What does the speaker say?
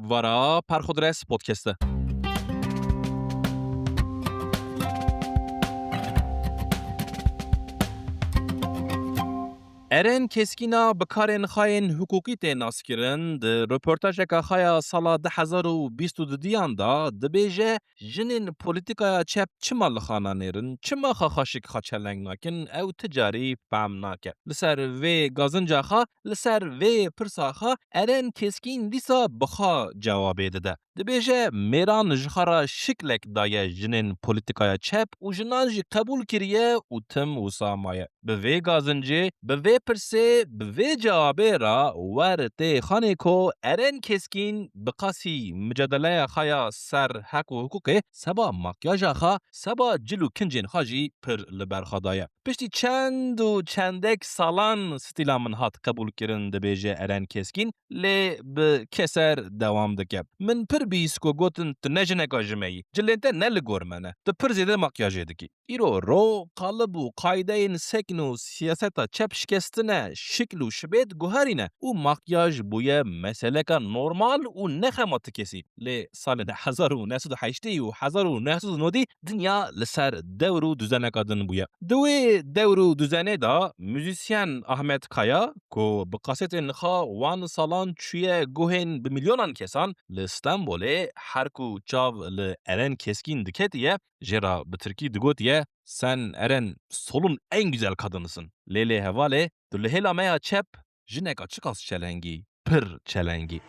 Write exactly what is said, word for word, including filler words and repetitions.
Vara Perxudres Podcast e. Eren Keskîna bi karên xwe yên hiqûqî tê naskirin, di roportajeka xwe ya sala du hezar û bîst û dudiyan de dibêje, jinên polîtîkaya çep çima li xwe nanêrin, çima xwe xweşik xwe çeleng nakin, ew ti carî fehm nake. Li ser vê gazinca xwe, li ser vê pirsa xwe Eren Keskîn dîsa bi xwe cewabê dide. Dibêje, mêran ji xwe re şiklek daye jinên polîtîkaya çep û jinan jî qebûl kiriye û tim wisa maye. Bi vê gazincê, bi vê pirsê, bi vê cewabê re wer tê xanê ku Eren Keskîn bi qasî micadeleya xwe ya ser heq û hiqûqê seba makyaja xwe, seba cil û kincên xwe jî pir li ber xwe daye. Piştî çend û çendek salan stîla min hat qebûlkirin, dibêje Eren Keskîn, lê bi keser dewam dike. Min pir bîst ku gotin, tu ne jineka ji me yî. Cilên te ne li gor me ne. Tu pir zêde makyajê dikî. Îro ro qalib û qaydeyên sekn û siyaseta çep şikestine, şikl û şibêt guherîne û makyaj bûye meseleka normal û nexema ti kesî. Lê salên hezar û neh sed û heştê û hezar û neh sed û nodî dinya li ser dewr û duzeneka din bûye. Di wê dewr û duzenê de muzîsyen Ahmet Kaya, ku bi kasetên xwe wan salan çûye guhên bi milyonan kesan, li Stenbolê her ku çav li Eren Keskîn diketiye, jê re bi tirkî digotiye, "Sen Eren solun en güzel kadınsın." Lê lê hevalê, tu li hêla me ya çep jineka çiqas çelengî, pir çelengî.